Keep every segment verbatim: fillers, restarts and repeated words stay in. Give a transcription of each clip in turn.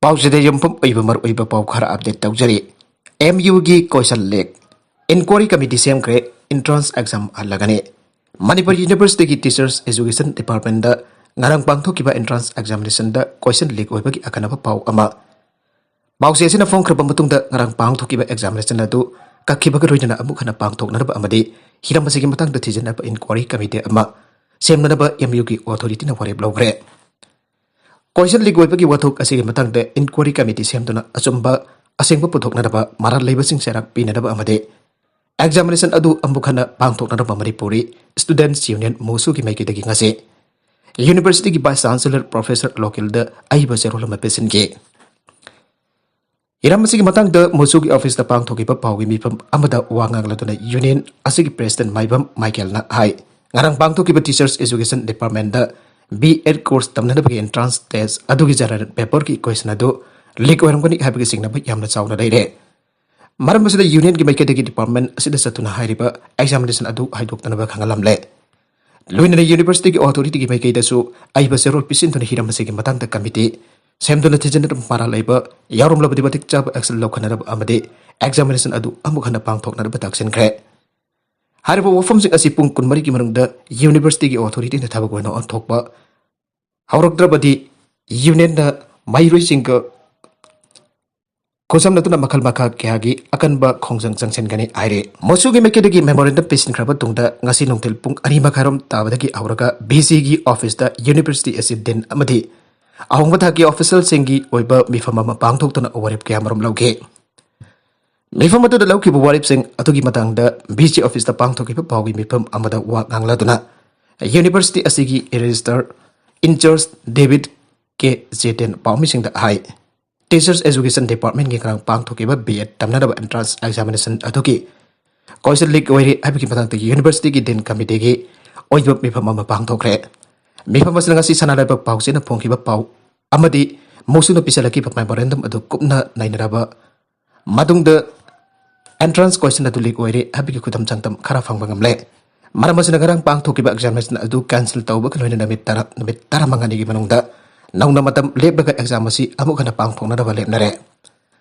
ꯄꯥꯎꯁꯤꯗ ꯌꯨꯝꯐꯝ ꯑꯣꯏꯕ ꯃꯔꯨꯑꯣꯏꯕ ꯄꯥꯎ ꯈꯔ ꯑꯞꯗꯦꯠ ꯇꯧꯖꯔꯤ꯫ ꯑꯦꯝ ꯌꯨꯒꯤ ꯀꯣꯏꯁꯟ ꯂꯤꯛ, ꯏꯟꯀ꯭ꯋꯥꯔꯤ ꯀꯃꯤꯇꯤ ꯁꯦꯝꯈ꯭ꯔꯦ, ꯑꯦꯟꯇ꯭ꯔꯥꯟꯁ ꯑꯦꯛꯖꯥꯝ ꯍꯜꯂꯒꯅꯤ꯫ ꯃꯅꯤꯄꯨꯔ ꯌꯨꯅꯤꯚꯔꯁꯤꯇꯤꯒꯤ ꯇꯤꯆꯔꯁ ꯑꯦꯖꯨꯀꯦꯁꯟ ꯗꯤꯄꯥꯔꯠꯃꯦꯟꯗ ꯉꯔꯥꯡ ꯄꯥꯡꯊꯣꯛꯈꯤꯕ ꯑꯦꯟꯇ꯭ꯔꯥꯟꯁ ꯑꯦꯛꯖꯥꯃꯤꯅꯦꯁꯟꯗ ꯀꯣꯏꯁꯟ ꯂꯤꯛ ꯑꯣꯏꯕꯒꯤ ꯑꯀꯟꯅꯕ ꯄꯥꯎ ꯑꯃ꯫ ꯄꯥꯎꯆꯦ ꯑꯁꯤꯅ ꯐꯣꯡꯈ꯭ꯔꯕ ꯃꯇꯨꯡꯗ ꯉꯔꯥꯡ ꯄꯥꯡꯊꯣꯛꯈꯤꯕ ꯑꯦꯛꯖꯥꯃꯤꯅꯦꯁꯟ ꯑꯗꯨ ꯀꯛꯈꯤꯕꯒ ꯂꯣꯏꯅꯅ ꯑꯃꯨꯛ ꯍꯟꯅ ꯄꯥꯡꯊꯣꯛꯅꯅꯕ ꯑꯃꯗꯤ ꯍꯤꯔꯝ ꯑꯁꯤꯒꯤ ꯃꯇꯥꯡꯗ ꯊꯤꯖꯤꯟꯅꯕ ꯏꯟꯀ꯭ꯋꯥꯔꯤ ꯀꯃꯤꯇꯤ ꯑꯃ ꯁꯦꯝꯅꯅꯕ ꯑꯦꯝ ꯌꯨꯒꯤ ꯑꯣꯊꯣꯔꯤꯇꯤꯅ ꯋꯥꯔꯦꯞ ꯂꯧꯈ꯭ꯔꯦ꯫ ꯀꯣꯏꯁꯟ ꯂꯤꯛ ꯑꯣꯏꯕꯒꯤ ꯋꯥꯊꯣꯛ ꯑꯁꯤꯒꯤ ꯃꯇꯥꯡꯗ ꯏꯟꯀ꯭ꯋꯥꯔꯤ ꯀꯃꯤꯇꯤ ꯁꯦꯝꯗꯨꯅ ꯑꯆꯨꯝꯕ ꯑꯁꯦꯡꯕ ꯄꯨꯊꯣꯛꯅꯅꯕ, ꯃꯔꯥꯜ ꯂꯩꯕꯁꯤꯡ ꯆꯩꯔꯥꯛ ꯄꯤꯅꯅꯕ ꯑꯃꯗꯤ ꯑꯦꯛꯖꯥꯃꯤꯅꯦꯁꯟ ꯑꯗꯨ ꯑꯃꯨꯛ ꯍꯟꯅ ꯄꯥꯡꯊꯣꯛꯅꯅꯕ ꯃꯅꯤꯄꯨꯔꯤ ꯁ꯭ꯇꯨꯗꯦꯟꯠꯁ ꯌꯨꯅꯤꯌꯟ, ꯃꯣꯁꯨꯒꯤ ꯃꯥꯏꯀꯩꯗꯒꯤ ꯉꯁꯤ ꯌꯨꯅꯤꯚꯔꯁꯤꯇꯤꯒꯤ ꯚꯥꯏꯁ ꯆꯥꯟꯁꯦꯂꯔ ꯄ꯭ꯔꯣꯐꯦꯁꯔ ꯂꯣꯀꯦꯜꯗ ꯑꯏꯕ ꯆꯦꯔꯣꯜ ꯑꯃ ꯄꯤꯁꯤꯟꯈꯤ꯫ ꯍꯤꯔꯝ ꯑꯁꯤꯒꯤ ꯃꯇꯥꯡꯗ ꯃꯣꯁꯨꯒꯤ ꯑꯣꯐꯤꯁꯇ ꯄꯥꯡꯊꯣꯛꯈꯤꯕ ꯄꯥꯎꯒꯤ ꯃꯤꯐꯝ ꯑꯃꯗ ꯋꯥ ꯉꯥꯡꯂꯗꯨꯅ ꯌꯨꯅꯤꯌꯟ ꯑꯁꯤꯒꯤ ꯄ꯭ꯔꯦꯁꯤꯗꯦꯟꯠ ꯃꯥꯏꯕꯝ ꯃꯥꯏꯀꯦꯜꯅ ꯍꯥꯏ, ꯉꯔꯥꯡ ꯄꯥꯡꯊꯣꯛꯈꯤꯕ ꯇꯤꯆꯔꯁ ꯑꯦꯖꯨꯀꯦꯁꯟ ꯗꯤꯄꯥꯔꯠꯃꯦꯟꯗ ꯕꯤ ꯑꯦꯗ ꯀꯣꯔꯁ ꯇꯝꯅꯅꯕꯒꯤ ꯑꯦꯟꯇ꯭ꯔꯥꯟꯁ ꯇꯦꯁ ꯑꯗꯨꯒꯤ ꯖꯦꯅꯔꯦꯜ ꯄꯦꯄꯔꯒꯤ ꯀꯣꯏꯁꯟ ꯑꯗꯨ ꯂꯤꯛ ꯑꯣꯏꯔꯝꯒꯅꯤ ꯍꯥꯏꯕꯒꯤ ꯆꯤꯡꯅꯕ ꯌꯥꯝꯅ ꯆꯥꯎꯅ ꯂꯩꯔꯦ꯫ ꯃꯔꯝ ꯑꯁꯤꯗ ꯌꯨꯅꯤꯌꯟꯒꯤ ꯃꯥꯏꯀꯩꯗꯒꯤ ꯗꯤꯄꯥꯔꯠꯃꯦꯟꯠ ꯑꯁꯤꯗ ꯆꯠꯇꯨꯅ ꯍꯥꯏꯔꯤꯕ ꯑꯦꯛꯖꯥꯃꯤꯅꯦꯁꯟ ꯑꯗꯨ ꯍꯥꯏꯗꯣꯛꯇꯅꯕ ꯈꯪꯍꯜꯂꯝꯂꯦ꯫ ꯂꯣꯏꯅꯅ ꯌꯨꯅꯤꯚꯔꯁꯤꯇꯤꯒꯤ ꯑꯣꯊꯣꯔꯤꯇꯤꯒꯤ ꯃꯥꯏꯀꯩꯗꯁꯨ ꯑꯏꯕ ꯆꯦꯔꯣꯜ ꯄꯤꯁꯤꯟꯗꯨꯅ ꯍꯤꯔꯝ ꯑꯁꯤꯒꯤ ꯃꯇꯥꯡꯗ ꯀꯃꯤꯇꯤ ꯁꯦꯝꯗꯨꯅ ꯊꯤꯖꯤꯟꯅꯗꯨꯅ ꯃꯔꯥꯜ ꯂꯩꯕ ꯌꯥꯎꯔꯝꯂꯕꯗꯤ ꯃꯇꯤꯛ ꯆꯥꯕ ꯑꯦꯛꯁꯟ ꯂꯧꯈꯠꯅꯅꯕ ꯑꯃꯗꯤ ꯑꯦꯛꯖꯥꯃꯤꯅꯦꯁꯟ ꯑꯗꯨ ꯑꯃꯨꯛ ꯍꯟꯅ ꯄꯥꯡꯊꯣꯛꯅꯅꯕ ꯇꯥꯛꯁꯤꯟꯈ꯭ꯔꯦ꯫ ꯍꯥꯏꯔꯤꯕ ꯋꯥꯐꯝꯁꯤꯡ ꯑꯁꯤ ꯄꯨꯡ ꯀꯨꯟꯃꯔꯤꯒꯤ ꯃꯅꯨꯡꯗ ꯌꯨꯅꯤꯚꯔꯁꯤꯇꯤꯒꯤ ꯑꯣꯊꯣꯔꯤꯇꯤꯅ ꯊꯕꯛ ꯑꯣꯏꯅ ꯑꯣꯟꯊꯣꯛꯄ ꯍꯧꯔꯛꯇ꯭ꯔꯕꯗꯤ ꯌꯨꯅꯤꯌꯟꯅ ꯃꯍꯩꯔꯣꯏꯁꯤꯡꯒ ꯈꯨꯠꯁꯝꯅꯗꯨꯅ ꯃꯈꯜ ꯃꯈꯥ ꯀꯌꯥꯒꯤ ꯑꯀꯟꯕ ꯈꯣꯡꯖꯪ ꯆꯪꯁꯤꯟꯒꯅꯤ ꯍꯥꯏꯔꯤ꯫ ꯃꯣꯁꯨꯒꯤ ꯃꯥꯏꯀꯩꯗꯒꯤ ꯃꯦꯃꯣꯔꯦꯟꯗꯝ ꯄꯤꯁꯤꯟꯈ꯭ꯔꯕ ꯇꯨꯡꯗ ꯉꯁꯤ ꯅꯨꯡꯊꯤꯜ ꯄꯨꯡ ꯑꯅꯤ ꯃꯈꯥꯏꯔꯣꯝ ꯇꯥꯕꯗꯒꯤ ꯍꯧꯔꯒ ꯚꯤ ꯁꯤꯒꯤ ꯑꯣꯐꯤꯁꯇ ꯌꯨꯅꯤꯚꯔꯁꯤꯇꯤ ꯑꯁꯤ ꯗꯤꯟ ꯑꯃꯗꯤ ꯑꯍꯣꯡꯕ ꯊꯥꯛꯀꯤ ꯑꯣꯐꯤꯁꯤꯌꯦꯜꯁꯤꯡꯒꯤ ꯑꯣꯏꯕ ꯃꯤꯐꯝ ꯑꯃ ꯄꯥꯡꯊꯣꯛꯇꯨꯅ ꯋꯥꯔꯦꯞ ꯀꯌꯥꯃꯔꯨꯝ ꯂꯧꯈꯤ꯫ ꯃꯤꯐꯝ ꯑꯗꯨꯗ ꯂꯧꯈꯤꯕ ꯋꯥꯔꯦꯞꯁꯤꯡ ꯑꯗꯨꯒꯤ ꯃꯇꯥꯡꯗ ꯚꯤ ꯁꯤ ꯑꯣꯐꯤꯁꯇ ꯄꯥꯡꯊꯣꯛꯈꯤꯕ ꯄꯥꯎꯒꯤ ꯃꯤꯐꯝ ꯑꯃꯗ ꯋꯥ ꯉꯥꯡꯂꯗꯨꯅ ꯌꯨꯅꯤꯚꯔꯁꯤꯇꯤ ꯑꯁꯤꯒꯤ ꯔꯦꯖꯤꯁꯇ꯭ꯔꯥꯔ ꯏꯟꯆꯥꯔꯖ ꯗꯦꯕꯤꯗ ꯀꯦ ꯖꯦꯇꯦꯟ ꯄꯥꯎꯃꯤꯁꯤꯡꯗ ꯍꯥꯏ, ꯇꯤꯆꯔꯁ ꯑꯦꯖꯨꯀꯦꯁꯟ ꯗꯤꯄꯥꯔꯠꯃꯦꯟꯒꯤ ꯉꯔꯥꯡ ꯄꯥꯡꯊꯣꯛꯈꯤꯕ ꯕꯤ ꯑꯦꯗ ꯇꯝꯅꯅꯕ ꯑꯦꯟꯇ꯭ꯔꯥꯟꯁ ꯑꯦꯛꯖꯥꯃꯤꯅꯦꯁꯟ ꯑꯗꯨꯒꯤ ꯀꯣꯏꯁꯟ ꯂꯤꯛ ꯑꯣꯏꯔꯦ ꯍꯥꯏꯕꯒꯤ ꯃꯇꯥꯡꯗ ꯌꯨꯅꯤꯚꯔꯁꯤꯇꯤꯒꯤ ꯗꯤꯟ ꯀꯃꯤꯇꯤꯒꯤ ꯑꯣꯏꯕ ꯃꯤꯐꯝ ꯑꯃ ꯄꯥꯡꯊꯣꯛꯈ꯭ꯔꯦ꯫ ꯃꯤꯐꯝ ꯑꯁꯤꯗ ꯉꯁꯤ ꯁꯅꯥ ꯂꯩꯕꯥꯛ ꯄꯥꯎꯆꯦꯅ ꯐꯣꯡꯈꯤꯕ ꯄꯥꯎ ꯑꯃꯗꯤ ꯃꯣꯁꯨꯅ ꯄꯤꯁꯤꯜꯂꯛꯈꯤꯕ ꯃꯦꯃꯣꯔꯦꯟꯗꯝ ꯑꯗꯨ ꯀꯨꯞꯅ ꯅꯩꯅꯔꯕ ꯃꯇꯨꯡꯗ ꯑꯦꯟꯇ꯭ꯔꯥꯟꯁ ꯀꯣꯏꯁꯟ ꯑꯗꯨ ꯂꯤꯛ ꯑꯣꯏꯔꯦ ꯍꯥꯏꯕꯒꯤ ꯈꯨꯗꯝ ꯆꯥꯡꯗꯝ ꯈꯔ ꯐꯪꯕ ꯉꯝꯂꯦ꯫ ꯃꯔꯝ ꯑꯁꯤꯅ ꯉꯔꯥꯡ ꯄꯥꯡꯊꯣꯛꯈꯤꯕ ꯑꯦꯛꯖꯥꯃꯤꯅꯦꯁꯟ ꯑꯗꯨ ꯀꯦꯟꯁꯦꯜ ꯇꯧꯕꯒ ꯂꯣꯏꯅꯅ ꯅꯨꯃꯤꯠ ꯇꯔꯥ, ꯅꯨꯃꯤꯠ ꯇꯔꯥꯃꯉꯥꯅꯤꯒꯤ ꯃꯅꯨꯡꯗ ꯅꯧꯅ ꯃꯇꯝ ꯂꯦꯞꯂꯒ ꯑꯦꯛꯖꯥꯝ ꯑꯁꯤ ꯑꯃꯨꯛ ꯍꯟꯅ ꯄꯥꯡ ꯐꯣꯡꯅꯅꯕ ꯂꯦꯞꯅꯔꯦ꯫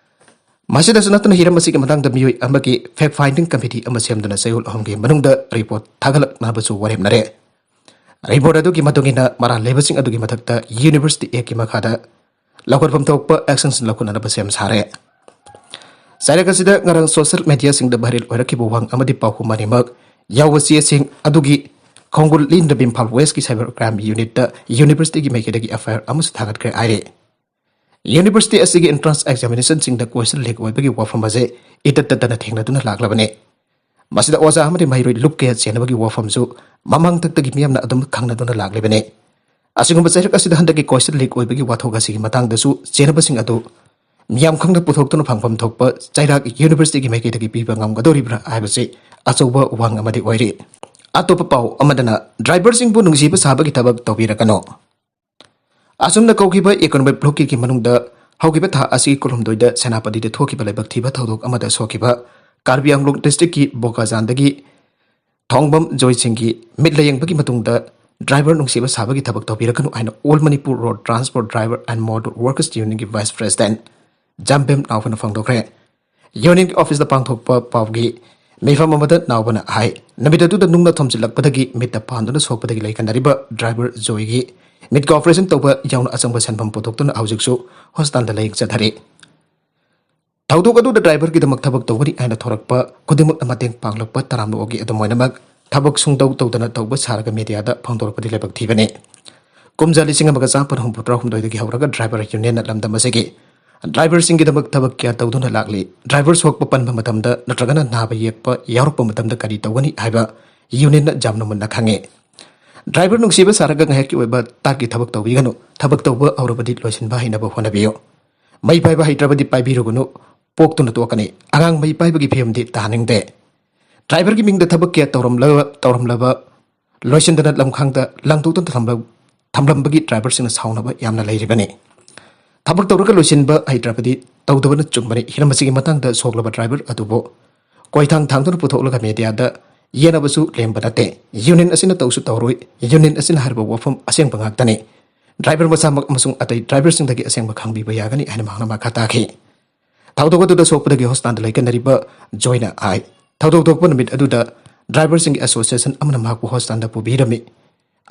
ꯃꯁꯤꯗꯁꯨ ꯅꯠꯇꯅ ꯍꯤꯔꯝ ꯑꯁꯤꯒꯤ ꯃꯇꯥꯡꯗ ꯃꯤꯑꯣꯏ ꯑꯃꯒꯤ fact finding committee ꯑꯃ ꯁꯦꯝꯗꯨꯅ ꯆꯌꯣꯜ ꯑꯍꯨꯝꯒꯤ ꯃꯅꯨꯡꯗ ꯔꯤꯄꯣꯔꯠ ꯊꯥꯒꯠꯂꯛꯅꯕꯁꯨ ꯋꯥꯔꯦꯞꯅꯔꯦ꯫ ꯔꯤꯄꯣꯔꯠ ꯑꯗꯨꯒꯤ ꯃꯇꯨꯡ ꯏꯟꯅ ꯃꯔꯥꯜ ꯂꯩꯕꯁꯤꯡ ꯑꯗꯨꯒꯤ ꯃꯊꯛꯇ ꯌꯨꯅꯤꯚꯔꯁꯤꯇꯤ ꯑꯦꯛꯀꯤ ꯃꯈꯥꯗ ꯂꯧꯈꯠꯐꯝ ꯊꯣꯛꯄ ꯑꯦꯛꯁꯟꯁꯤꯡ ꯂꯧꯈꯠꯅꯅꯕ ꯁꯦꯝ ꯁꯥꯔꯦ꯫ ꯆꯩꯔꯛ ꯑꯁꯤꯗ ꯉꯔꯥꯡ ꯁꯣꯁꯤꯌꯦꯜ ꯃꯦꯗꯤꯌꯥꯁꯤꯡꯗ ꯚꯥꯏꯔꯦꯜ ꯑꯣꯏꯔꯛꯈꯤꯕ ꯋꯥꯍꯪ ꯑꯃꯗꯤ ꯄꯥꯎꯈꯨꯝ ꯑꯅꯤꯃꯛ ꯌꯥꯎꯕ ꯆꯦꯁꯤꯡ ꯑꯗꯨꯒꯤ ꯈꯣꯡꯒꯨꯜ ꯂꯤꯟꯗ ꯏꯝꯐꯥꯜ ꯋꯦꯁꯀꯤ ꯁꯥꯏꯕꯔ ꯀ꯭ꯔꯥꯏꯝ ꯌꯨꯅꯤꯠꯇ ꯌꯨꯅꯤꯚꯔꯁꯤꯇꯤꯒꯤ ꯃꯥꯏꯀꯩꯗꯒꯤ ꯑꯦꯐ ꯑꯥꯏ ꯑꯥꯔ ꯑꯃꯁꯨ ꯊꯥꯒꯠꯈ꯭ꯔꯦ ꯍꯥꯏꯔꯤ꯫ ꯌꯨꯅꯤꯚꯔꯁꯤꯇꯤ ꯑꯁꯤꯒꯤ ꯑꯦꯟꯇ꯭ꯔꯥꯟꯁ ꯑꯦꯛꯖꯥꯃꯤꯅꯦꯁꯟꯁꯤꯡꯗ ꯀꯣꯏꯁꯟ ꯂꯤꯛ ꯑꯣꯏꯕꯒꯤ ꯋꯥꯐꯝ ꯑꯁꯦ ꯏꯇꯠ ꯇꯠꯇꯅ ꯊꯦꯡꯅꯗꯨꯅ ꯂꯥꯛꯂꯕꯅꯤ꯫ ꯃꯁꯤꯗ ꯑꯣꯖꯥ ꯑꯃꯗꯤ ꯃꯍꯩꯔꯣꯏ ꯂꯨꯞ ꯀꯌꯥ ꯆꯦꯟꯅꯕꯒꯤ ꯋꯥꯐꯝꯁꯨ ꯃꯃꯥꯡꯊꯛꯇꯒꯤ ꯃꯤꯌꯥꯝꯅ ꯑꯗꯨꯝ ꯈꯪꯅꯗꯨꯅ ꯂꯥꯛꯂꯤꯕꯅꯤ꯫ ꯑꯁꯤꯒꯨꯝꯕ ꯆꯩꯔꯛ ꯑꯁꯤꯗ ꯍꯟꯗꯛꯀꯤ ꯀꯣꯏꯁꯟ ꯂꯤꯛ ꯑꯣꯏꯕꯒꯤ ꯋꯥꯊꯣꯛ ꯑꯁꯤꯒꯤ ꯃꯇꯥꯡꯗꯁꯨ ꯆꯦꯟꯅꯕꯁꯤꯡ ꯑꯗꯨ ꯃꯤꯌꯥꯝ ꯈꯪꯗ ꯄꯨꯊꯣꯛꯇꯨꯅ ꯐꯪꯐꯝ ꯊꯣꯛꯄ ꯆꯩꯔꯥꯛ ꯌꯨꯅꯤꯚꯔꯁꯤꯇꯤꯒꯤ ꯃꯥꯏꯀꯩꯗꯒꯤ ꯄꯤꯕ ꯉꯝꯒꯗꯧꯔꯤꯕ꯭ꯔꯥ ꯍꯥꯏꯕꯁꯤ ꯑꯆꯧꯕ ꯋꯥꯍꯪ ꯑꯃꯗꯤ ꯑꯣꯏꯔꯤ꯫ ꯑꯇꯣꯞꯄ ꯄꯥꯎ ꯑꯃꯗꯅ, ꯗ꯭ꯔꯥꯏꯚꯔꯁꯤꯡꯕꯨ ꯅꯨꯡꯁꯤꯕ ꯁꯥꯕꯒꯤ ꯊꯕꯛ ꯇꯧꯕꯤꯔꯛꯀꯅꯨ꯫ ꯑꯁꯨꯝꯅ ꯀꯧꯈꯤꯕ ꯏꯀꯣꯅꯣꯃꯤꯛ ꯕ꯭ꯂꯣꯀꯦꯠꯀꯤ ꯃꯅꯨꯡꯗ ꯍꯧꯈꯤꯕ ꯊꯥ ꯑꯁꯤꯒꯤ ꯀꯨꯟꯍꯨꯝꯗꯣꯏꯗ ꯁꯦꯅꯥꯄꯇꯤꯗ ꯊꯣꯛꯈꯤꯕ ꯂꯥꯏꯕꯛ ꯊꯤꯕ ꯊꯧꯗꯣꯛ ꯑꯃꯗ ꯁꯣꯛꯈꯤꯕ ꯀꯥꯔꯕꯤ ꯑꯪꯒ꯭ꯂꯣꯡ ꯗꯤꯁꯇ꯭ꯔꯤꯛꯀꯤ ꯕꯣꯀꯥꯖꯥꯟꯗꯒꯤ ꯊꯣꯡꯕꯝ ꯖꯣꯏ ꯁꯤꯡꯒꯤ ꯃꯤꯠ ꯂꯥꯌꯦꯡꯕꯒꯤ ꯃꯇꯨꯡꯗ ꯗ꯭ꯔꯥꯏꯚꯔ ꯅꯨꯡꯁꯤꯕ ꯁꯥꯕꯒꯤ ꯊꯕꯛ ꯇꯧꯕꯤꯔꯛꯀꯅꯨ ꯍꯥꯏꯅ All Manipur Road Transport Driver and Motor Workers Unionꯒꯤ vice president ꯖꯥꯝꯕꯦꯝ ꯅꯥꯎꯕꯅ ꯐꯣꯡꯗꯣꯛꯈ꯭ꯔꯦ꯫ ꯌꯨꯅꯤꯌꯟꯒꯤ ꯑꯣꯐꯤꯁꯇ ꯄꯥꯡꯊꯣꯛꯄ ꯄꯥꯎꯒꯤ ꯃꯤꯐꯝ ꯑꯃꯗ ꯅꯥꯎꯕꯅ ꯍꯥꯏ, ꯅꯨꯃꯤꯠ ꯑꯗꯨꯗ ꯅꯨꯡꯅ ꯊꯣꯝꯖꯤꯜꯂꯛꯄꯗꯒꯤ ꯃꯤꯠꯇ ꯄꯥꯟꯗꯨꯅ ꯁꯣꯛꯄꯗꯒꯤ ꯂꯩꯈꯟꯅꯔꯤꯕ ꯗ꯭ꯔꯥꯏꯚꯔ ꯖꯣꯏꯒꯤ ꯃꯤꯠꯀ ꯑꯣꯄꯔꯦꯁꯟ ꯇꯧꯕ ꯌꯥꯎꯅ ꯑꯆꯪꯕ ꯁꯦꯟꯐꯝ ꯄꯨꯊꯣꯛꯇꯨꯅ ꯍꯧꯖꯤꯛꯁꯨ ꯍꯣꯁꯄꯤꯇꯥꯜꯗ ꯂꯥꯌꯦꯡ ꯆꯠꯊꯔꯤ꯫ ꯊꯧꯗꯣꯛ ꯑꯗꯨꯗ ꯗ꯭ꯔꯥꯏꯚꯔꯒꯤꯗꯃꯛ ꯊꯕꯛ ꯇꯧꯒꯅꯤ ꯍꯥꯏꯅ ꯊꯣꯔꯛꯄ ꯈꯨꯗꯤꯡꯃꯛꯅ ꯃꯇꯦꯡ ꯄꯥꯡꯂꯛꯄ ꯇꯔꯥꯝꯅ ꯑꯣꯛꯏ꯫ ꯑꯗꯨꯝ ꯑꯣꯏꯅꯃꯛ, ꯊꯕꯛ ꯁꯨꯡꯇꯧ ꯇꯧꯗꯅ ꯇꯧꯕ ꯁꯥꯔꯒ ꯃꯦꯗꯤꯌꯥꯗ ꯐꯣꯡꯗꯣꯔꯛꯄꯗꯤ ꯂꯥꯏꯕꯛ ꯊꯤꯕꯅꯤ꯫ ꯀꯨꯝꯖꯥ ꯂꯤꯁꯤꯡ ꯑꯃꯒ ꯆꯥꯃꯥꯄꯟ ꯍꯨꯝꯐꯨꯇꯔꯥ ꯍꯨꯝꯗꯣꯏꯗꯒꯤ ꯍꯧꯔꯒ ꯗ꯭ꯔꯥꯏꯚꯔ ꯌꯨꯅꯤꯌꯟꯅ ꯂꯝꯗꯝ ꯑꯁꯤꯒꯤ ꯗ꯭ꯔꯥꯏꯚꯔꯁꯤꯡꯒꯤꯗꯃꯛ ꯊꯕꯛ ꯀꯌꯥ ꯇꯧꯗꯨꯅ ꯂꯥꯛꯂꯤ꯫ ꯗ꯭ꯔꯥꯏꯚꯔ ꯁꯣꯛꯄ ꯄꯟꯕ ꯃꯇꯝꯗ ꯅꯠꯇ꯭ꯔꯒꯅ ꯅꯥꯕ ꯌꯦꯛꯄ ꯌꯥꯎꯔꯛꯄ ꯃꯇꯝꯗ ꯀꯔꯤ ꯇꯧꯒꯅꯤ ꯍꯥꯏꯕ ꯌꯨꯅꯤꯌꯟꯅ ꯌꯥꯝꯅ ꯃꯨꯟꯅ ꯈꯪꯉꯤ꯫ ꯗ꯭ꯔꯥꯏꯚꯔ ꯅꯨꯡꯁꯤꯕ ꯁꯥꯔꯒ ꯉꯥꯏꯍꯥꯛꯀꯤ ꯑꯣꯏꯕ ꯇꯥꯠꯀꯤ ꯊꯕꯛ ꯇꯧꯕꯤꯒꯅꯨ꯫ ꯊꯕꯛ ꯇꯧꯕ ꯍꯧꯔꯕꯗꯤ ꯂꯣꯏꯁꯤꯟꯕ ꯍꯩꯅꯕ ꯍꯣꯠꯅꯕꯤꯌꯨ꯫ ꯃꯩ ꯄꯥꯏꯕ ꯍꯩꯇ꯭ꯔꯕꯗꯤ ꯄꯥꯏꯕꯤꯔꯨꯒꯅꯨ, ꯄꯣꯛꯇꯨꯅ ꯇꯣꯛꯀꯅꯤ꯫ ꯑꯉꯥꯡ ꯃꯩ ꯄꯥꯏꯕꯒꯤ ꯐꯤꯕꯝꯗꯤ ꯇꯥꯍꯟꯅꯤꯡꯗꯦ꯫ ꯗ꯭ꯔꯥꯏꯚꯔꯒꯤ ꯃꯤꯡꯗ ꯊꯕꯛ ꯀꯌꯥ ꯇꯧꯔꯝꯂꯕ, ꯇꯧꯔꯝꯂꯕ, ꯂꯣꯏꯁꯤꯟꯗꯅ ꯂꯝꯈꯥꯡꯗ ꯂꯪꯊꯣꯛꯇꯨꯅ ꯊꯝꯂ-, ꯊꯝꯂꯝꯕꯒꯤ ꯗ꯭ꯔꯥꯏꯚꯔꯁꯤꯡꯅ ꯁꯥꯎꯅꯕ ꯌꯥꯝꯅ ꯂꯩꯔꯤꯕꯅꯤ꯫ ꯊꯕꯛ ꯇꯧꯔꯒ ꯂꯣꯏꯁꯤꯟꯕ ꯍꯩꯇ꯭ꯔꯕꯗꯤ ꯇꯧꯗꯕꯅ ꯆꯨꯝꯕꯅꯤ꯫ ꯍꯤꯔꯝ ꯑꯁꯤꯒꯤ ꯃꯇꯥꯡꯗ ꯁꯣꯛꯂꯕ ꯗ꯭ꯔꯥꯏꯚꯔ ꯑꯗꯨꯕꯨ ꯀꯣꯏꯊꯥꯡ ꯊꯥꯡꯗꯨꯅ ꯄꯨꯊꯣꯛꯂꯒ ꯃꯦꯗꯤꯌꯥꯗ ꯌꯦꯟꯅꯕꯁꯨ ꯂꯦꯝꯕ ꯅꯠꯇꯦ꯫ ꯌꯨꯅꯤꯌꯟ ꯑꯁꯤꯅ ꯇꯧꯁꯨ ꯇꯧꯔꯣꯏ꯫ ꯌꯨꯅꯤꯌꯟ ꯑꯁꯤꯅ ꯍꯥꯏꯔꯤꯕ ꯋꯥꯐꯝ ꯑꯁꯦꯡꯕ ꯉꯥꯛꯇꯅꯤ꯫ ꯗ꯭ꯔꯥꯏꯚꯔ ꯃꯁꯥꯃꯛ ꯑꯃꯁꯨꯡ ꯑꯇꯩ ꯗ꯭ꯔꯥꯏꯚꯔꯁꯤꯡꯗꯒꯤ ꯑꯁꯦꯡꯕ ꯈꯪꯕꯤꯕ ꯌꯥꯒꯅꯤ ꯍꯥꯏꯅ ꯃꯍꯥꯛꯅ ꯃꯈꯥ ꯇꯥꯈꯤ꯫ ꯊꯧꯗꯣꯛ ꯑꯗꯨꯗ ꯁꯣꯛꯄꯗꯒꯤ ꯍꯣꯁꯄꯤꯇꯥꯜꯗ ꯂꯩꯀꯠꯅꯔꯤꯕ ꯖꯣꯏꯅ ꯍꯥꯏ, ꯊꯧꯗꯣꯛ ꯊꯣꯛꯄ ꯅꯨꯃꯤꯠ ꯑꯗꯨꯗ ꯗ꯭ꯔꯥꯏꯚꯔꯁꯤꯡꯒꯤ ꯑꯦꯁꯣꯁꯤꯌꯦꯁꯟ ꯑꯃꯅ ꯃꯍꯥꯛꯄꯨ ꯍꯣꯁꯄꯤꯇꯥꯜꯗ ꯄꯨꯕꯤꯔꯝꯃꯤ,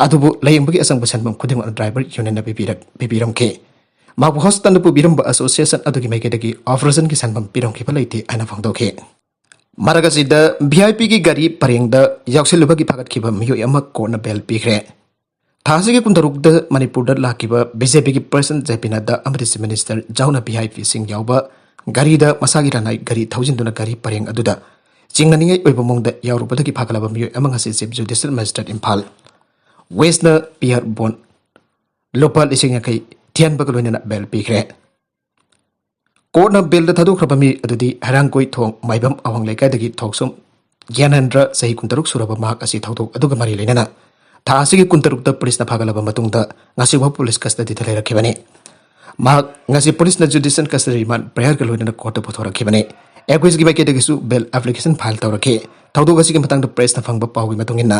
ꯑꯗꯨꯕꯨ ꯂꯥꯌꯦꯡꯕꯒꯤ ꯑꯁꯪꯕ ꯁꯦꯟꯐꯝ ꯈꯨꯗꯤꯡꯃꯛ ꯗ꯭ꯔꯥꯏꯚꯔ ꯌꯨꯅꯤꯌꯟꯅ ꯄꯤꯕꯤꯔꯛ-, ꯄꯤꯕꯤꯔꯝꯈꯤ꯫ ꯃꯍꯥꯛꯄꯨ ꯍꯣꯁꯄꯤꯇꯥꯜꯗ ꯄꯨꯕꯤꯔꯝꯕ ꯑꯦꯁꯣꯁꯤꯌꯦꯁꯟ ꯑꯗꯨꯒꯤ ꯃꯥꯏꯀꯩꯗꯒꯤ ꯑꯣꯄꯔꯦꯁꯟꯒꯤ ꯁꯦꯟꯐꯝ ꯄꯤꯔꯝꯈꯤꯕ ꯂꯩꯇꯦ ꯍꯥꯏꯅ ꯐꯣꯡꯗꯣꯛꯈꯤ꯫ ꯃꯔꯛ ꯑꯁꯤꯗ ꯚꯤ ꯑꯥꯏ ꯄꯤꯒꯤ ꯒꯥꯔꯤ ꯄꯔꯦꯡꯗ ꯌꯥꯎꯁꯤꯜꯂꯨꯕꯒꯤ ꯐꯥꯒꯠꯈꯤꯕ ꯃꯤꯑꯣꯏ ꯑꯃ ꯀꯣꯔꯠꯅ ꯕꯦꯜ ꯄꯤꯈ꯭ꯔꯦ꯫ ꯊꯥ ꯑꯁꯤꯒꯤ ꯀꯨꯟꯇꯔꯨꯛꯇ ꯃꯅꯤꯄꯨꯔꯗ ꯂꯥꯛꯈꯤꯕ ꯕꯤ ꯖꯦ ꯄꯤꯒꯤ ꯄ꯭ꯔꯁꯤꯗꯦꯟ ꯖꯦ ꯄꯤ ꯅꯗ꯭ꯗꯥ ꯑꯃꯗꯤ ꯆꯤꯐ ꯃꯤꯅꯤꯁꯇꯔ ꯖꯥꯎꯅ ꯚꯤ ꯑꯥꯏ ꯄꯤꯁꯤꯡ ꯌꯥꯎꯕ ꯒꯥꯔꯤꯗ ꯃꯁꯥꯒꯤ ꯂꯅꯥꯏ ꯒꯥꯔꯤ ꯊꯧꯖꯤꯟꯗꯨꯅ ꯒꯥꯔꯤ ꯄꯔꯦꯡ ꯑꯗꯨꯗ ꯆꯤꯡꯅꯅꯤꯡꯉꯥꯏ ꯑꯣꯏꯕ ꯃꯑꯣꯡꯗ ꯌꯥꯎꯔꯨꯕꯗꯒꯤ ꯐꯥꯒꯠꯂꯕ ꯃꯤꯑꯣꯏ ꯑꯃ ꯉꯁꯤ ꯆꯤꯐ ꯖꯨꯗꯤꯁꯤꯌꯦꯜ ꯃꯦꯖꯤꯁꯇ꯭ꯔꯦꯠ ꯏꯝꯐꯥꯜ ꯋꯦꯁꯅ ꯄꯤ ꯑꯥꯔ ꯕꯣꯟ ꯂꯨꯄꯥ ꯂꯤꯁꯤꯡ ꯌꯥꯡꯈꯩ ꯊꯤꯍꯟꯕꯒ ꯂꯣꯏꯅꯅ ꯕꯦꯜ ꯄꯤꯈ꯭ꯔꯦ꯫ ꯀꯣꯔꯠꯅ ꯕꯦꯜꯗ ꯊꯥꯗꯣꯛꯈ꯭ꯔꯕ ꯃꯤ ꯑꯗꯨꯗꯤ ꯍꯩꯔꯥꯡꯒꯣꯏ ꯊꯣꯡ ꯃꯥꯏꯕꯝ ꯑꯋꯥꯡ ꯂꯩꯀꯥꯏꯗꯒꯤ ꯊꯣꯛꯁꯨꯝ ꯒ꯭ꯌꯥꯅꯦꯟꯗ꯭ꯔ, ꯆꯍꯤ ꯀꯨꯟꯇꯔꯨꯛ ꯁꯨꯔꯕ ꯃꯍꯥꯛ ꯑꯁꯤ ꯊꯧꯗꯣꯛ ꯑꯗꯨꯒ ꯃꯔꯤ ꯂꯩꯅꯅ ꯊꯥ ꯑꯁꯤꯒꯤ ꯀꯨꯟꯇꯔꯨꯛꯇ ꯄꯨꯂꯤꯁꯅ ꯐꯥꯒꯠꯂꯕ ꯃꯇꯨꯡꯗ ꯉꯁꯤ ꯐꯥꯎ ꯄꯨꯂꯤꯁ ꯀꯁꯇꯗꯤꯗ ꯂꯩꯔꯛꯈꯤꯕꯅꯤ꯫ ꯃꯍꯥꯛ ꯉꯁꯤ ꯄꯨꯂꯤꯁꯅ ꯖꯨꯗꯤꯁꯤꯌꯦꯜ ꯀꯁꯇꯗꯤ ꯔꯤꯃꯥꯟꯗ ꯄ꯭ꯔꯦꯌꯔꯒ ꯂꯣꯏꯅꯅ ꯀꯣꯔꯠꯇ ꯄꯨꯊꯣꯔꯛꯈꯤꯕꯅꯤ꯫ ꯑꯦꯀ꯭ꯌꯨꯖꯀꯤ ꯃꯥꯏꯀꯩꯗꯒꯤꯁꯨ ꯕꯦꯜ ꯑꯦꯄ꯭ꯂꯤꯀꯦꯁꯟ ꯐꯥꯏꯜ ꯇꯧꯔꯛꯈꯤ꯫ ꯊꯧꯗꯣꯛ ꯑꯁꯤꯒꯤ ꯃꯇꯥꯡꯗ ꯄ꯭ꯔꯦꯁꯅ ꯐꯪꯕ ꯄꯥꯎꯒꯤ ꯃꯇꯨꯡ ꯏꯟꯅ,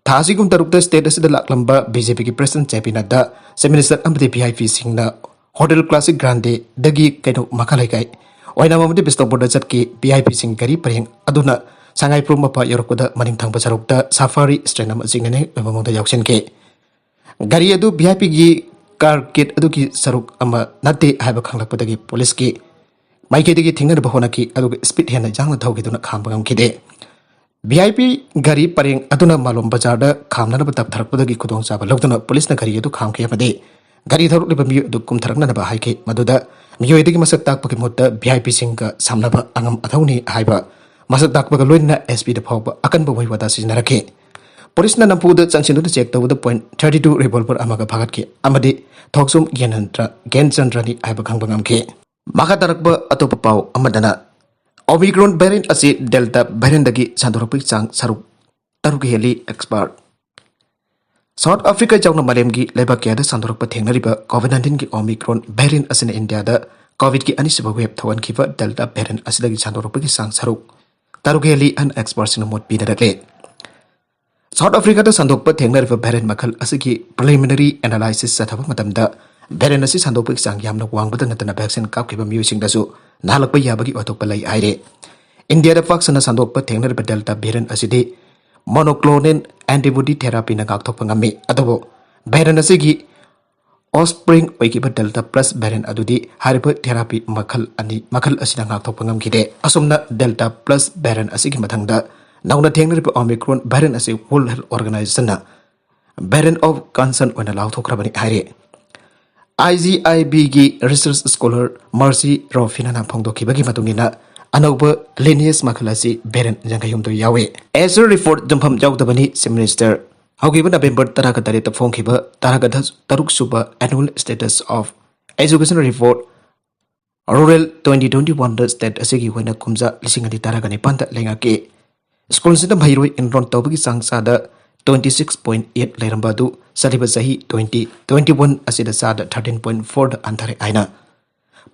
ꯊꯥ ꯑꯁꯤꯒꯤ ꯀꯨꯟꯇꯔꯨꯛꯇ ꯁ꯭ꯇꯦꯠ ꯑꯁꯤꯗ ꯂꯥꯛꯂꯝꯕ ꯕꯤ ꯖꯦ ꯄꯤꯒꯤ ꯄ꯭ꯔꯁꯤꯗꯦꯟ ꯖꯦ ꯄꯤ ꯅꯗ꯭ꯗꯥ, ꯆꯤꯐ ꯃꯤꯅꯤꯁꯇꯔ ꯑꯃꯗꯤ ꯚꯤ ꯑꯥꯏ ꯄꯤꯁꯤꯡꯅ ꯍꯣꯇꯦꯜ ꯀ꯭ꯂꯥꯁꯤꯛ ꯒ꯭ꯔꯥꯟꯗꯦꯗꯒꯤ ꯀꯩꯅꯧ ꯃꯈꯥ ꯂꯩꯀꯥꯏ ꯑꯣꯏꯅꯥꯝ ꯑꯃꯗꯤ ꯕꯤꯁꯅꯨꯄꯨꯔꯗ ꯆꯠꯈꯤ꯫ ꯚꯤ ꯑꯥꯏ ꯄꯤꯁꯤꯡ ꯒꯥꯔꯤ ꯄꯔꯦꯡ ꯑꯗꯨꯅ ꯁꯉꯥꯏꯄ꯭ꯔꯧ ꯃꯄꯥ ꯌꯧꯔꯛꯄꯗ ꯃꯅꯤꯡ ꯊꯪꯕ ꯁꯔꯨꯛꯇ ꯁꯐꯥꯔꯤ ꯁ꯭ꯇꯦꯟ ꯑꯃ ꯆꯤꯡꯅꯅꯤꯡꯉꯥꯏ ꯑꯣꯏꯕ ꯃꯑꯣꯡꯗ ꯌꯥꯎꯁꯤꯟꯈꯤ꯫ ꯒꯥꯔꯤ ꯑꯗꯨ ꯚꯤ ꯑꯥꯏ ꯄꯤꯒꯤ ꯀꯥꯔ ꯀꯤꯠ ꯑꯗꯨꯒꯤ ꯁꯔꯨꯛ ꯑꯃ ꯅꯠꯇꯦ ꯍꯥꯏꯕ ꯈꯪꯂꯛꯄꯗꯒꯤ ꯄꯨꯂꯤꯁꯀꯤ ꯃꯥꯏꯀꯩꯗꯒꯤ ꯊꯤꯡꯅꯅꯕ ꯍꯣꯠꯅꯈꯤ, ꯑꯗꯨꯒ ꯁ꯭ꯄꯤꯗ ꯍꯦꯟꯅ ꯌꯥꯡꯅ ꯊꯧꯈꯤꯗꯨꯅ ꯈꯥꯝꯕ ꯉꯝꯈꯤꯗꯦ꯫ ꯚꯤ ꯑꯥꯏ ꯄꯤ ꯒꯥꯔꯤ ꯄꯔꯦꯡ ꯑꯗꯨꯅ ꯃꯥꯂꯣꯝ ꯕꯖꯥꯔꯗ ꯈꯥꯝꯅꯅꯕ ꯇꯞꯊꯔꯛꯄꯗꯒꯤ ꯈꯨꯗꯣꯡꯆꯥꯕ ꯂꯧꯗꯨꯅ ꯄꯨꯂꯤꯁꯅ ꯒꯥꯔꯤ ꯑꯗꯨ ꯈꯥꯝꯈꯤ ꯑꯃꯗꯤ ꯒꯥꯔꯤ ꯊꯧꯔꯛꯂꯤꯕ ꯃꯤꯑꯣꯏ ꯑꯗꯨ ꯀꯨꯝꯊꯔꯛꯅꯅꯕ ꯍꯥꯏꯈꯤ꯫ ꯃꯗꯨꯗ ꯃꯤꯑꯣꯏꯗꯒꯤ ꯃꯁꯛ ꯇꯥꯛꯄꯒꯤ ꯃꯍꯨꯠꯇ ꯚꯤ ꯑꯥꯏ ꯄꯤꯁꯤꯡꯒ ꯁꯝꯅꯕ ꯑꯉꯝ ꯑꯊꯧꯅꯤ ꯍꯥꯏꯕ ꯃꯁꯛ ꯇꯥꯛꯄꯒ ꯂꯣꯏꯅꯅ ꯑꯦꯁ ꯄꯤꯗ ꯐꯥꯎꯕ ꯑꯀꯟꯕ ꯋꯥꯍꯩ ꯋꯥꯇꯥ ꯁꯤꯖꯤꯟꯅꯔꯛꯈꯤ꯫ ꯄꯨꯂꯤꯁꯅ ꯅꯝꯐꯨꯗ ꯆꯪꯁꯤꯟꯗꯨꯅ ꯆꯦꯛ ꯇꯧꯕꯗ ꯄꯣꯏꯟꯠ ꯊꯥꯔꯇꯤ ꯇꯨ ꯔꯤꯚꯣꯜꯚꯔ ꯑꯃꯒ ꯐꯥꯒꯠꯈꯤ ꯑꯃꯗꯤ ꯊꯣꯛꯁꯨꯝ ꯒ꯭ꯌꯥꯅꯦꯟꯗ꯭ꯔ ꯒ꯭ꯌꯥꯟꯆꯟꯗ꯭ꯔꯅꯤ ꯍꯥꯏꯕ ꯈꯪꯕ ꯉꯝꯈꯤ꯫ ꯃꯈꯥ ꯇꯥꯔꯛꯄ ꯑꯇꯣꯞꯄ ꯄꯥꯎ ꯑꯃꯗꯅ, ꯑꯣꯃꯤꯀ꯭ꯔꯣꯟ ꯚꯦꯔꯤꯌꯟꯠ ꯑꯁꯤ ꯗꯦꯜꯇꯥ ꯚꯦꯔꯤꯌꯟꯠꯗꯒꯤ ꯁꯟꯗꯣꯔꯛꯄꯒꯤ ꯆꯥꯡ ꯁꯔꯨꯛ ꯇꯔꯨꯛ ꯍꯦꯜꯂꯤ, ꯑꯦꯛꯁꯄꯔꯠ꯫ ꯁꯥꯎꯠ ꯑꯐ꯭ꯔꯤꯀꯥ ꯌꯥꯎꯅ ꯃꯥꯂꯦꯝꯒꯤ ꯂꯩꯕꯥꯛ ꯀꯌꯥꯗ ꯁꯟꯗꯣꯔꯛꯄ ꯊꯦꯡꯅꯔꯤꯕ ꯀꯣꯚꯤꯗ ꯅꯥꯏꯟꯇꯤꯟꯒꯤ ꯑꯣꯃꯤꯀ꯭ꯔꯣꯟ ꯚꯦꯔꯤꯌꯟꯠ ꯑꯁꯤꯅ ꯏꯟꯗꯤꯌꯥꯗ ꯀꯣꯚꯤꯗꯀꯤ ꯑꯅꯤꯁꯨꯕ ꯋꯦꯕ ꯊꯣꯛꯍꯟꯈꯤꯕ ꯗꯦꯜꯇꯥ ꯚꯦꯔꯤꯌꯟꯠ ꯑꯁꯤꯗꯒꯤ ꯁꯟꯗꯣꯔꯛꯄꯒꯤ ꯆꯥꯡ ꯁꯔꯨꯛ ꯇꯔꯨꯛ ꯍꯦꯜꯂꯤ ꯍꯥꯏꯅ ꯑꯦꯛꯁꯄꯔꯠꯁꯤꯡꯅ ꯃꯣꯠ ꯄꯤꯅꯔꯛꯂꯤ꯫ ꯁꯥꯎꯠ ꯑꯐ꯭ꯔꯤꯀꯥꯗ ꯁꯟꯗꯣꯛꯄ ꯊꯦꯡꯅꯔꯤꯕ ꯚꯦꯔꯤꯌꯦꯟ ꯃꯈꯜ ꯑꯁꯤꯒꯤ preliminary analysis ꯆꯠꯊꯕ ꯃꯇꯝꯗ ꯚꯦꯔꯤꯌꯦꯟ ꯑꯁꯤ ꯁꯟꯗꯣꯛꯄꯒꯤ ꯆꯥꯡ ꯌꯥꯝꯅ ꯋꯥꯡꯕꯗ ꯅꯠꯇꯅ ꯚꯦꯛꯁꯤꯟ ꯀꯥꯞꯈꯤꯕ ꯃꯤꯑꯣꯏꯁꯤꯡꯗꯁꯨ ꯅꯥꯍꯜꯂꯛꯄ ꯌꯥꯕꯒꯤ ꯋꯥꯊꯣꯛꯄ ꯂꯩ ꯍꯥꯏꯔꯤ꯫ ꯏꯟꯗꯤꯌꯥꯗ ꯄꯥꯛ ꯁꯟꯅ ꯁꯟꯗꯣꯛꯄ ꯊꯦꯡꯅꯔꯤꯕ ꯗꯦꯜꯇꯥ ꯚꯦꯔꯤꯌꯦꯟ ꯑꯁꯤꯗꯤ monoclonal antibody therapyꯅ ꯉꯥꯛꯊꯣꯛꯄ ꯉꯝꯃꯤ, ꯑꯗꯨꯕꯨ ꯚꯦꯔꯤꯌꯦꯟ ꯑꯁꯤꯒꯤ offspring ꯑꯣꯏꯈꯤꯕ ꯗꯦꯜꯇꯥ ꯄ꯭ꯂꯁ ꯚꯦꯔꯤꯌꯦꯟ ꯑꯗꯨꯗꯤ ꯍꯥꯏꯔꯤꯕ ꯊꯦꯔꯥꯄꯤ ꯃꯈꯜ ꯑꯅꯤ, ꯃꯈꯜ ꯑꯁꯤꯅ ꯉꯥꯛꯊꯣꯛꯄ ꯉꯝꯈꯤꯗꯦ꯫ ꯑꯁꯨꯝꯅ ꯗꯦꯜꯇꯥ ꯄ꯭ꯂꯁ ꯚꯦꯔꯤꯌꯦꯟ ꯑꯁꯤꯒꯤ ꯃꯊꯪꯗ ꯅꯧꯅ ꯊꯦꯡꯅꯔꯤꯕ ꯑꯣꯃꯤꯀ꯭ꯔꯣꯟ ꯚꯦꯔꯤꯌꯦꯟ ꯑꯁꯤ World Health Organizationꯅ variant of concern ꯑꯣꯏꯅ ꯂꯥꯎꯊꯣꯛꯈ꯭ꯔꯕꯅꯤ ꯍꯥꯏꯔꯤ꯫ IGIBꯒꯤ research scholar Mercy Rofinana ꯐꯣꯡꯗꯣꯛꯈꯤꯕꯒꯤ ꯃꯇꯨꯡ ꯏꯟꯅ, ꯑꯅꯧꯕ lineage ꯃꯈꯜ ꯑꯁꯤ variant ꯌꯥꯡꯈꯩ ꯍꯨꯝꯗꯣꯏ ꯌꯥꯎꯏ꯫ As a report ꯌꯨꯝꯐꯝ ꯌꯥꯎꯗꯕꯅꯤ꯫ Chief Minister ꯍꯧꯈꯤꯕ ꯅꯕꯦꯝꯕꯔ ꯇꯔꯥꯒ ꯇꯔꯦꯠꯇ ꯐꯣꯡꯈꯤꯕ ꯇꯔꯥꯒ ꯇꯔꯨꯛ ꯁꯨꯕ annual status of education report rural twenty twenty-oneꯗ state ꯑꯁꯤꯒꯤ ꯑꯣꯏꯅ ꯀꯨꯝꯖꯥ ꯂꯤꯁꯤꯡ ꯑꯅꯤ ꯇꯔꯥꯒ ꯅꯤꯄꯥꯟꯗ ꯂꯩꯉꯥꯛꯀꯤ ꯁ꯭ꯀꯨꯜꯁꯤꯡꯗ ꯃꯍꯩꯔꯣꯏ enroll ꯇꯧꯕꯒꯤ ꯆꯥꯡ ꯆꯥꯗ twenty six point eight ꯂꯩꯔꯝꯕ ꯑꯗꯨ ꯆꯠꯂꯤꯕ ꯆꯍꯤ twenty twenty-one ꯑꯁꯤꯗ ꯆꯥꯗ thirteen point fourꯗ ꯍꯟꯊꯔꯦ ꯍꯥꯏꯅ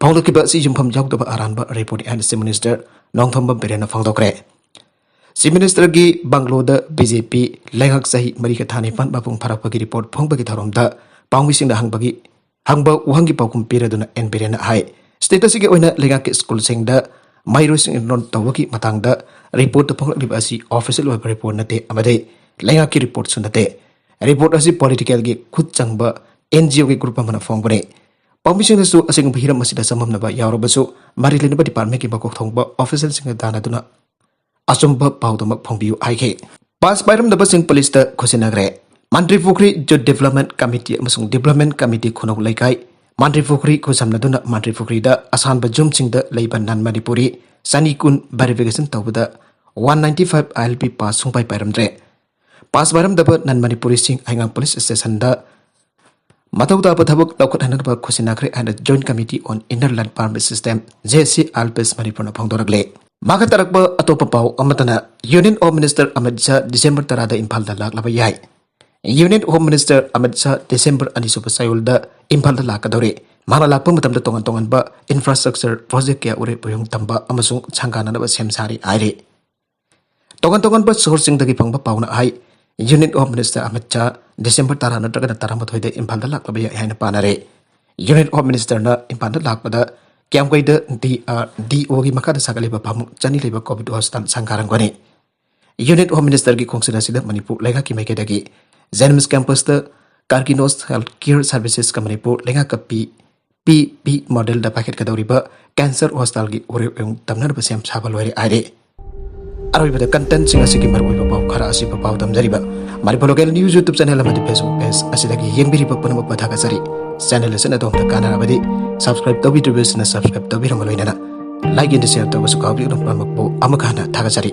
ꯐꯣꯡꯗꯣꯛꯈꯤꯕ ꯑꯁꯤ ꯌꯨꯝꯐꯝ ꯌꯥꯎꯗꯕ ꯑꯔꯥꯟꯕ report ꯍꯥꯏꯅ Chief Minister Nongthombam ꯕꯤꯔꯦꯟꯅ ꯐꯣꯡꯗꯣꯛꯈ꯭ꯔꯦ꯫ Chief Ministerꯒꯤ ꯕꯪꯒ꯭ꯂꯣꯗ BJP ꯂꯩꯉꯥꯛ ꯆꯍꯤ ꯃꯔꯤꯒ ꯊꯥ ꯅꯤꯄꯥꯟ ꯃꯄꯨꯡ ꯐꯥꯔꯛꯄꯒꯤ report ꯐꯣꯡꯕꯒꯤ ꯊꯧꯔꯝꯗ ꯄꯥꯎꯃꯤꯁꯤꯡꯅ ꯍꯪꯕꯒꯤ ꯍꯪꯕ ꯋꯥꯍꯪꯒꯤ ꯄꯥꯎꯈꯨꯝ ꯄꯤꯔꯗꯨꯅ ꯑꯦꯟ ꯕꯤꯔꯦꯟꯅ ꯍꯥꯏ, state ꯑꯁꯤꯒꯤ ꯑꯣꯏꯅ ꯂꯩꯉꯥꯛꯀꯤ ꯁ꯭ꯀꯨꯜꯁꯤꯡꯗ ꯃꯍꯩꯔꯣꯏꯁꯤꯡ enroll ꯇꯧꯕꯒꯤ ꯃꯇꯥꯡꯗ reportꯇ ꯐꯣꯡꯂꯛꯂꯤꯕ ꯑꯁꯤ official ꯑꯣꯏꯕ report ꯅꯠꯇꯦ ꯑꯃꯗꯤ ꯂꯩꯉꯥꯛꯀꯤ reportꯁꯨ ꯅꯠꯇꯦ꯫ Report ꯑꯁꯤ politicalꯒꯤ ꯈꯨꯠ ꯆꯪꯕ NGOꯒꯤ group ꯑꯃꯅ ꯐꯣꯡꯕꯅꯤ꯫ ꯄꯥꯎꯃꯤꯁꯤꯡꯅꯁꯨ ꯑꯁꯤꯒꯨꯝꯕ ꯍꯤꯔꯝ ꯑꯁꯤꯗ ꯆꯃꯝꯅꯕ ꯌꯥꯎꯔꯕꯁꯨ, ꯃꯔꯤ ꯂꯩꯅꯕ departmentꯀꯤ ꯃꯀꯣꯛ ꯊꯣꯡꯕ officialꯁꯤꯡꯒ ꯇꯥꯟꯅꯗꯨꯅ ꯑꯆꯨꯝꯕ ꯄꯥꯎꯗꯨꯃꯛ ꯐꯣꯡꯕꯤꯌꯨ ꯍꯥꯏꯈꯤ꯫ Pass ꯄꯥꯏꯔꯝꯗꯕꯁꯤꯡ policeꯇ ꯈꯨꯠꯁꯤꯟꯅꯈ꯭ꯔꯦ꯫ ꯃꯟꯇ꯭ꯔꯤ ꯄꯨꯈ꯭ꯔꯤ Youth Development Committee ꯑꯃꯁꯨꯡ Development Committee ꯈꯨꯅꯧ ꯂꯩꯀꯥꯏ, ꯃꯟꯇ꯭ꯔꯤ ꯄꯨꯈ꯭ꯔꯤ ꯈꯨꯠꯁꯝꯅꯗꯨꯅ ꯃꯟꯇ꯭ꯔꯤ ꯄꯨꯈ꯭ꯔꯤꯗ ꯑꯁꯥꯟꯕ ꯌꯨꯝꯁꯤꯡꯗ ꯂꯩꯕ non Manipuri ꯆꯅꯤ ꯀꯨꯟ verification ꯇꯧꯕꯗ one ninety five ILP pass ꯁꯨꯡꯄꯥꯏ ꯄꯥꯏꯔꯝꯗ꯭ꯔꯦ꯫ Pass ꯄꯥꯏꯔꯝꯗꯕ non Manipuriꯁꯤꯡ ꯍꯩꯉꯥꯡ police stationꯗ ꯃꯊꯧ ꯇꯥꯕ ꯊꯕꯛ ꯂꯧꯈꯠꯍꯟꯅꯕ ꯈꯨꯠꯁꯤꯟꯅꯈ꯭ꯔꯦ ꯍꯥꯏꯅ Joint Committee on Inner Line Permit System, JCILPS ꯃꯅꯤꯄꯨꯔꯅ ꯐꯣꯡꯗꯣꯔꯛꯂꯦ꯫ ꯃꯈꯥ ꯇꯥꯔꯛꯄ ꯑꯇꯣꯞꯄ ꯄꯥꯎ ꯑꯃꯠꯇꯅ Union Home Minister Amit Shah December ꯇꯔꯥꯗ ꯏꯝꯐꯥꯜꯗ ꯂꯥꯛꯂꯕ ꯌꯥꯏ꯫ Union Home Minister Amit Shah December ꯑꯅꯤꯁꯨꯕ ꯆꯌꯣꯜꯗ ꯏꯝꯐꯥꯜꯗ ꯂꯥꯛꯀꯗꯧꯔꯤ꯫ ꯃꯍꯥꯛꯅ ꯂꯥꯛꯄ ꯃꯇꯝꯗ ꯇꯣꯉꯥꯟ ꯇꯣꯉꯥꯟꯕ infrastructure project ꯀꯌꯥ ꯎꯔꯦ, ꯄꯣꯌꯣꯡ ꯇꯝꯕ ꯑꯃꯁꯨꯡ ꯁꯪꯒꯥꯅꯅꯕ ꯁꯦꯝ ꯁꯥꯔꯤ ꯍꯥꯏꯔꯤ꯫ ꯇꯣꯉꯥꯟ ꯇꯣꯉꯥꯟꯕ ꯁꯣꯔꯁꯁꯤꯡꯗꯒꯤ ꯐꯪꯕ ꯄꯥꯎꯅ ꯍꯥꯏ, Union Home Minister Amit Shah December ꯇꯔꯥ ꯅꯠꯇ꯭ꯔꯒꯅ ꯇꯔꯥꯃꯥꯊꯣꯏꯗ ꯏꯝꯐꯥꯜꯗ ꯂꯥꯛꯂꯕ ꯌꯥꯏ ꯍꯥꯏꯅ ꯄꯥꯅꯔꯦ꯫ Union Home Ministerꯅ ꯏꯝꯐꯥꯜꯗ ꯂꯥꯛꯄꯗ ꯀꯤꯌꯥꯝꯒꯩꯗ DRDOꯒꯤ ꯃꯈꯥꯗ ꯁꯥꯒꯠꯂꯤꯕ ꯐꯃꯨꯡ ꯆꯅꯤ ꯂꯩꯕ COVID hospital ꯁꯪꯒꯥꯔꯝꯒꯅꯤ꯫ Union Home Ministerꯒꯤ ꯈꯣꯡꯆꯠ ꯑꯁꯤꯗ ꯃꯅꯤꯄꯨꯔ ꯂꯩꯉꯥꯛꯀꯤ ꯃꯥꯏꯀꯩꯗꯒꯤ JNIMS campusꯇ Karkinos Health Care Servicesꯀ Manipur ꯂꯩꯉꯥꯛꯀ ꯄꯤ, PPP modelꯗ ꯄꯥꯏꯈꯠꯀꯗꯧꯔꯤꯕ cancer hospitalꯒꯤ ꯋꯥꯔꯦꯞ ꯑꯣꯏꯅ ꯇꯝꯅꯅꯕ ꯁꯦꯝ ꯁꯥꯕ ꯂꯣꯏꯔꯦ ꯍꯥꯏꯔꯦ꯫ ꯑꯔꯣꯏꯕꯗ contentꯁꯤꯡ ꯑꯁꯤꯒꯤ ꯃꯔꯨꯑꯣꯏꯕ ꯄꯥꯎ ꯈꯔ ꯑꯁꯤꯕꯨ ꯄꯥꯎ ꯇꯝꯖꯔꯤꯕ Manipur Local News YouTube channel ꯑꯃꯗꯤ Facebook page ꯑꯁꯤꯗꯒꯤ ꯌꯦꯡꯕꯤꯔꯤꯕ ꯄꯨꯝꯅꯃꯛꯄꯨ ꯊꯥꯒꯠꯆꯔꯤ꯫ Channel ꯑꯁꯤꯅ ꯑꯗꯣꯝꯗ ꯀꯥꯟꯅꯔꯕꯗꯤ subscribe ꯇꯧꯕꯤꯗ꯭ꯔꯤꯕꯁꯤꯅ subscribe ꯇꯧꯕꯤꯔꯝꯕ ꯂꯣꯏꯅꯅ like and share ꯇꯧꯕꯁꯨ ꯀꯥꯎꯕꯤꯒꯅꯨ꯫ ꯄꯨꯝꯅꯃꯛꯄꯨ ꯑꯃꯨꯛꯀ ꯍꯟꯅ ꯊꯥꯒꯠꯆꯔꯤ꯫